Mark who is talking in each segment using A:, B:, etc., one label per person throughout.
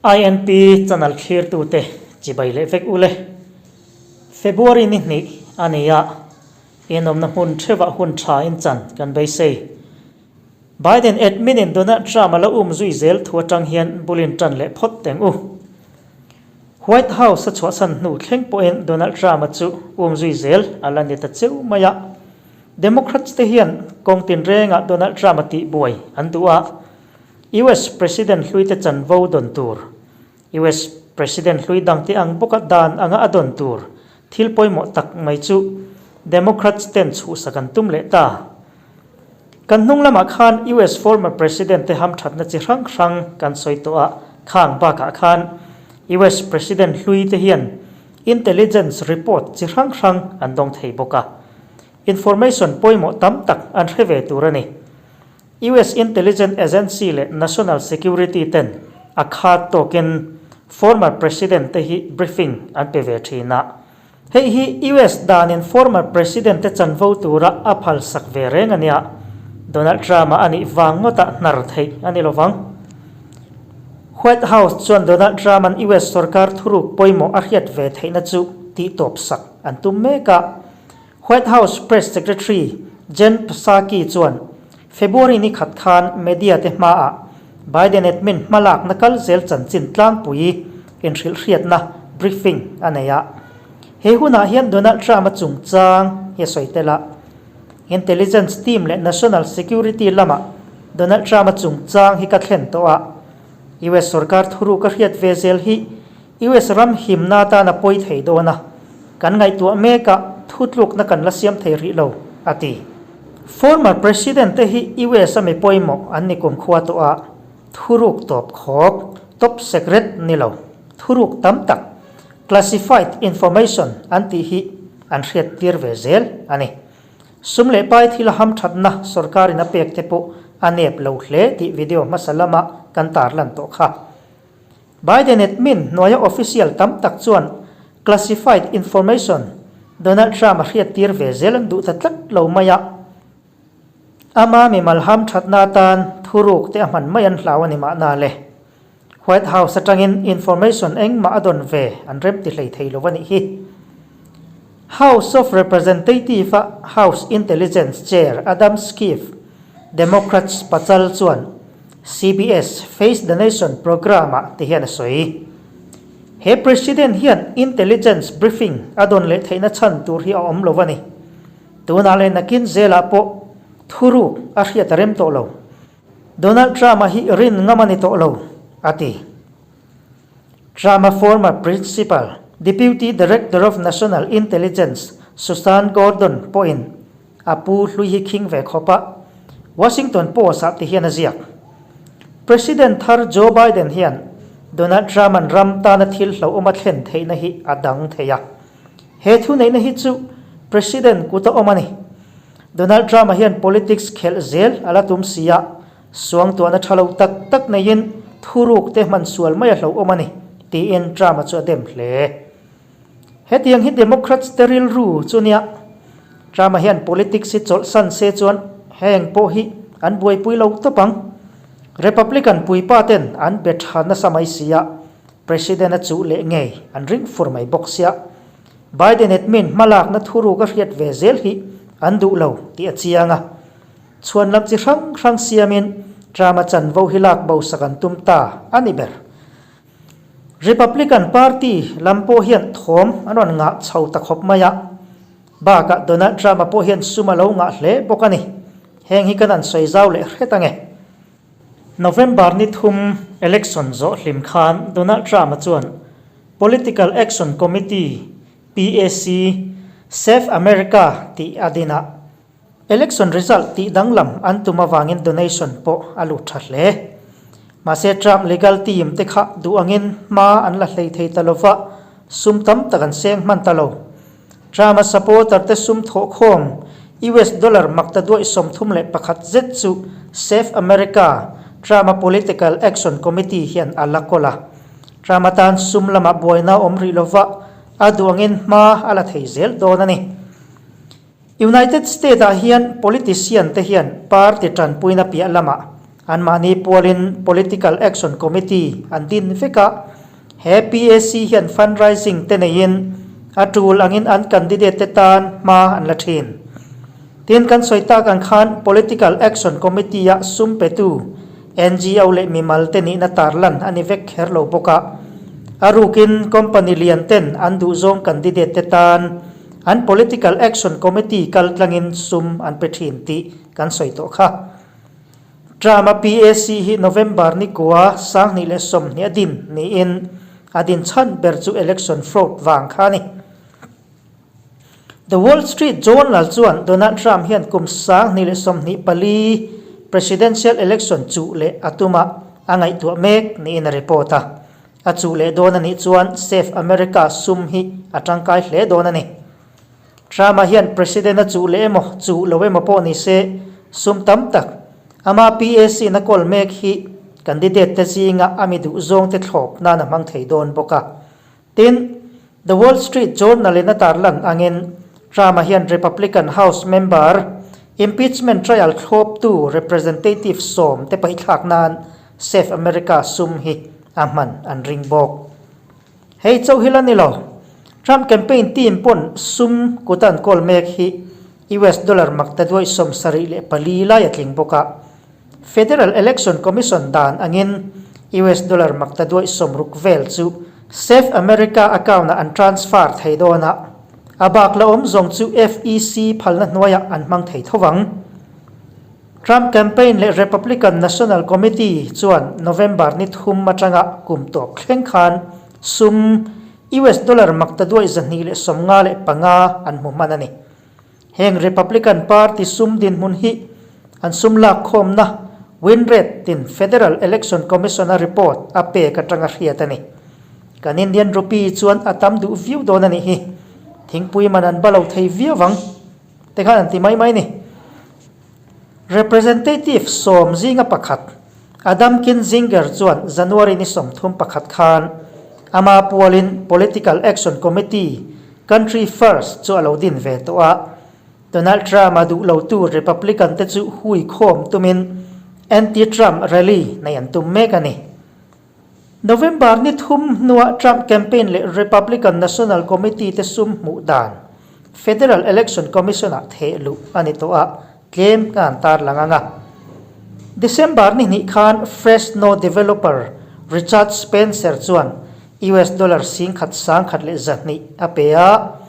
A: INP channel thlirtute chibai leh vek ule. February ni hnih a ni a, inawmna hmun theuhah hun tha in chan kan beisei. Biden admin in Donald Trump a lo um zui zel thu atang hian bulin tan leh phawt teng u. White House a chhuahsan hnu thleng pawhin Donald Trump a chu um zui zel a la ni ta cheu mai a. Democrats te hian kawng tinrengah Donald Trump a tihbuai an duh a, US President hluite chanvo dawn tur, US President hlui dangte ang bawka dan anga a dawn tur thil pawimawh tak mai chu Democrats ten chhuhsak an tum leh ta. Kan hnung lamah khan US former President te hamthatna chi hrang hrang kan sawi tawh a, khang bakah khan US President hlui te hian intelligence report chi hrang hrang an dawng thei bawk a, information pawimawh tam tak an hre ve tur a ni. US Intelligence Agency leh National Security ten a khat tawkin former President te hi briefing an pe ve thin a. Hei hi US danin former President te chanvo tura a phalsak ve reng a nia. Donald Trump-a a nih vang ngawtah hnar theih a ni lovang. White House chuan Donald Trump-a'n US sorkar thuruk pawimawh a hriat ve theihna chu tihtawpsak an tum mek a. White House Press Secretary Jen Psaki chuan February ni khat khan media te hmaah Biden admin hmalakna kal zel chanchin tlangpui inhrilhhriatna briefing a nei a. He hunah hian Donald Trump-a chungchang hi a sawi tel a. Intelligence team leh national security lamah Donald Trump-a chungchang hi ka thlen tawh a. US sorkar thuruk a hriat ve zel hi US ram himna atan a pawi thei dawn a, kan ngaihtuah mek a, thutlukna kan la siam thei rih lo, a ti. Former President te hi US a mi pawimawh an ni kumkhua tawh a, thuruk tawp khawk, top secret ni lo, thuruk tam tak, classified information an tih hi an hriat tir ve zel a ni. Sum leh pai thil a hamthatna sorkarin a pek te pawh a nep lo hle tih video hmasa lama kan tarlan tawh kha. Biden admin hnuaia official tam tak chuan classified information Donald Trump a hriattir ve zel an duh ta tlat lo mai a. Ama mimal hamthatna atan thuruk te a hman mai an hlau a ni mahna le. White House atangin information engmah a dawn ve an rem ti hlei thei lo a nih hi. House of Representative a House Intelligence Chair Adam Schiff, Democrats pachal chuan CBS Face the Nation programme-ah ti hian a sawi. He President hian intelligence briefing a dawn leh theihna chhan tur hi a awm lo a ni. Tunah leh nakin zelah pawh thuruk a hriat a rem tawh lo. Donald Trump-a hi rin ngam a ni tawh lo, a ti. Trump-a former principal, Deputy Director of National Intelligence Susan Gordon pawhin A pu hlui hi khing ve khawp a, Washington Post-ah ti hian a ziak. President thar Joe Biden hian Donald Trump-a'n ram tana thil hlauhawm a thlen theihna hi a dang thei a. He thuneihna hi chu President kut a awm a ni. Donald Trump-a hian politics khelh zel a la tum si a, suangtuahna tha lo tak tak neiin thuruk te hman sual mai a hlauhawm a ni, tiin Trump-a chu a dem hle. Hetiang hi Democrats te rilru chu nia, Trump-a hian politics hi chawlhsan se chuan heng pawh hi an buaipui lo tawp ang. Republican puipa ten an be tha nasa mai sia, President a chuh leh ngei an ring fur mai bawk sia. Biden admin hmalakna thuruk a hriat ve zel hi an duh lo tih a chiang a. Chhuan lam chi hrang hrang siamin Trump-a chanvo hi lak bo sak an tum ta a ni ber. Republican Party lam pawh hian thawm an rawn ngah chho ta khawp mai a, bakah Donald Trump-a pawh hian sum a lo ngah hle bawk a ni. Heng hi kan han sawi zau leh hret ange. November ni thum election zawh hlim khan Donald Trump-a chuan Political Action Committee, PAC, Save America tih a din a, Election result tih danglam an tum avangin donation pawh a lut tha hle. Mahse Trump legal team te kha duh angin hma an la hlei thei ta lova, sum tam tak an seng hman ta lo. Trump-a supporter te sum thawhkhawm US dollar makta duaih 31 zet chu Save America, Trump-a political action committee hian a la kawl a. Trump atan sum lamah buaina a awm rih lova, a duh angin hma a la thei zel dawn a ni. United States ah hian politician te hian party tanpuina piah lamah Anmahni pualin Political Action Committee an din vek a, he PAC hian fundraising te neiin a tul angin an candidate te tan hma an la thin. Tin, kan sawi tak ang khan Political Action Committee-a sum petu NGO leh mimal te nihna tarlan a ni vek kher lo bawk a. A rukin company lian ten an duhzawng candidate te tan an Political Action Committee kal tlangin sum an pe thin tih kan sawi tawh kha. Trump-a PAC hi November ni kua 2020 a din niin a din chhan ber chu election fraud vang kha a ni. The Wall Street Journal chuan Donald Trump hian kum 2024 presidential election chuh leh a tumah a ngaihtuah mek niin a report a. A chuh leh dawn a nih chuan Save America sum hi a tangkai hle dawn a ni. Trump-a hian president a chuh leh emaw chuh lo emaw pawh ni se sum tam tak ama PAC-in a kawl mek hi candidate te zinga a mi duhzawngte thlawp nan a hmang thei dawn bawk a. Tin, The Wall Street Journal-in a tarlan angin Trump-a hian Republican House member impeachment trial thlawptu representative sawm te paihthlak nan Save America sum hi a hman an ring bawk. Hei chauh hi la ni lo, Trump campaign team pawn sum kut an kawl mek hi US dollar makta duai 74 lai a tling bawk a. Federal Election Commission dan angin US dollar makta duai 60 vel chu Save America account-ah an transfer thei dawn a, a bak la awm zawng chu FEC phalna hnuaiah an hmang thei tho vang. Trump campaign leh Republican National Committee chuan November ni thum atanga kum tawp thleng khan sum US dollar makta duai 255 an hmu hman a ni. Heng Republican Party sum dinhmun hi an sum lakkhawmna win rate tin Federal Election Commission a report a pek atanga hriat a ni. Kan Indian rupee chuan a tam duh viau dawn a nih hi. Thingpui man an ba lo thei viau ang te khan an ti mai mai ni. Representative sawm zinga pakhat Adam Kinzinger chuan January ni 31 khan ama pualin Political Action Committee Country First chu a lo din ve tawh a. Donald Trump-a duh lotu Republican te chu hui khawm tumin anti-Trump rally nei an tum mek a ni. November ni thum hnuah Trump campaign leh Republican National Committee te sum hmuh dan Federal Election Commission-ah theh luh a ni tawh a, tlem ka han tarlang ang a. December ni hnih khan Fresno developer Richard Spencer chuan US dollar 11,102 a pe a,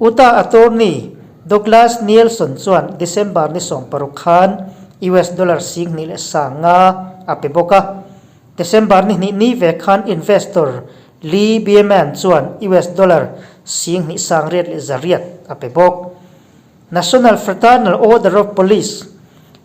A: Utah attorney Douglas Nielson chuan December ni 16 khan US dollar 25,000 a pe bawk a. December ni hnih ni ve khan investor Lee Bieman chuan US dollar 28,800 a pe bawk. National Fraternal Order of Police,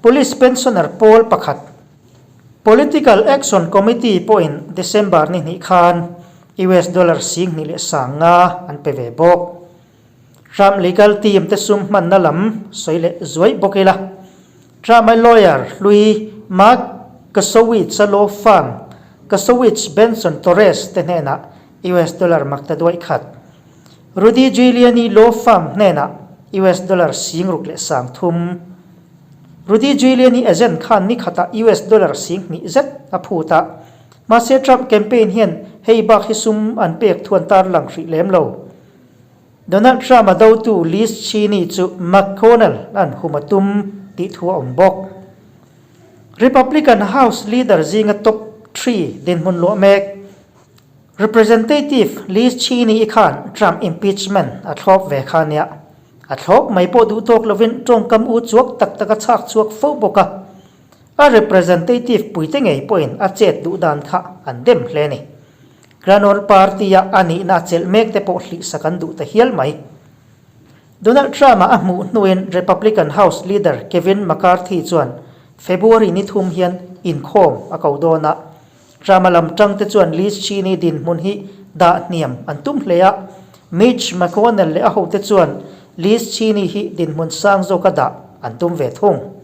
A: Police Pensioner pawl pakhat, Political Action Committee pawhin December ni hnih khan US dollar 25,000 an pe ve bawk. Trump legal team te sum hmanna lam sawi leh zuai bawk ila. Trump-a lawyer hlui Marc Kasowitz-a law firm Kasowitz Benson Torres te hnenah US dollar makta duaih khat. Rudy Giuliani law firm hnenah US dollar 63,000. Rudy Giuliani agent khan ni khatah US dollar 20,000 zet a phut a. Mahse Trump campaign hian hei bak hi sum an pek thuan tarlang hrih lem lo. Donald Trump-a dotu Liz Cheney chu McConnell an hum a tum tih thu a awm bawk. Republican House leader zinga top three dinhmun luah mek Representative Liz Cheney-i khan Trump impeachment a thlawp ve kha nia. A thlawp mai pawh duh tawk lovin tawngkam u chuak tak tak a chhak chhuak fo bawk a. A representative puite ngei pawhin a chet duh dan kha an dem hle a ni. Grand Old Party-a a nihna a chelh mek te pawh hlihsak an duh ta hial mai. Donald Trump-a a hmuh hnuin Republican House Leader Kevin McCarthy chuan February ni thum hian inkhawm a ko dawn a. Trump-a lam tangte chuan Liz Cheney dinhmun hi dah hniam an tum hle a. Mitch McConnell leh a hote chuan Liz Cheney hi dinhmun sang zawka dah an tum ve thung.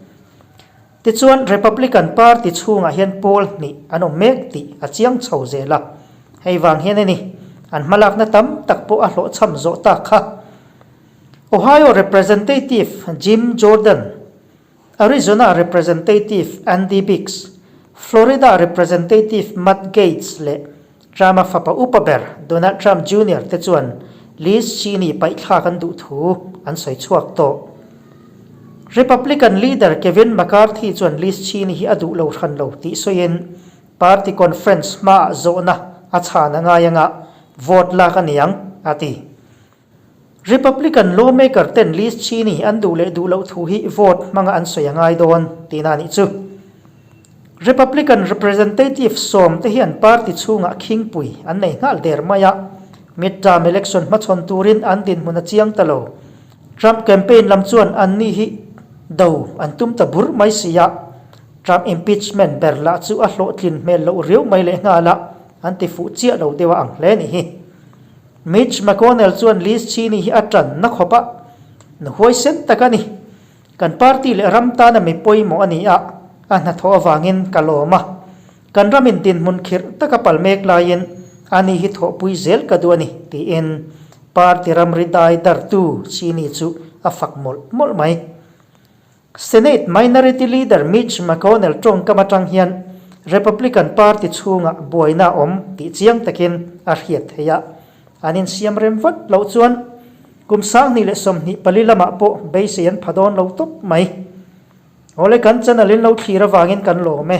A: Tichuan, Republican Party chhungah hian pawl hnih an awm mek tih a chiang chho zel a. Hei vang hian a ni, an hmalakna tam tak pawh a hlawhchham zawh tak kha. Ohio Representative Jim Jordan, Arizona Representative Andy Biggs, Florida Representative Matt Gaetz leh Trump-a fapa upa ber Donald Trump Junior te chuan Liz Cheney paihthlak an duh thu an sawi chhuak tawh. Republican leader Kevin McCarthy chuan Liz Cheney hi a duh lo hran lo tih sawiin party conference hmaah zawhna a chhan a ngai anga vote lak a niang, a ti. Republican lawmaker ten Liz Cheney an duh leh duh loh thu hi vote hmanga an sawi a ngai dawn tihna a nih chu. Republican representative sawmte hian party chhungah khingpui an nei nghal der mai a, midterm election hmachhawn turin an dinhmun a chiang ta lo. Trump campaign lam chuan anni hi do an tum ta bur mai si a, Trump impeachment ber lah chu a hlawhtlin hmel loh riau mai lehnghal a, an ti fuh chiah lo deuh a ang hle ni hi. Mitch McConnell chuan Liz Cheney hi a tanna khawp a, nu huaisen tak a ni. Kan party leh ram tana mi pawimawh a ni a, a hnathawh avangin ka lawm a. Kan ramin dinhmun khirh taka pal mek laiin ani hi thawhpui zel ka duh a ni, tiin party ramri dai dartu Cheney chu a fak mawlh mawlh mai. Senate Minority Leader Mitch McConnell tawngkam atang hian Republican Party chhungah buaina a awm tih chiang takin a hriat theih a, an insiam rem vat loh chuan kum 2024 lamah pawh beisei an pha dawn lo tawp mai. Awle kan channel in lo thlir avangin kan lawm e.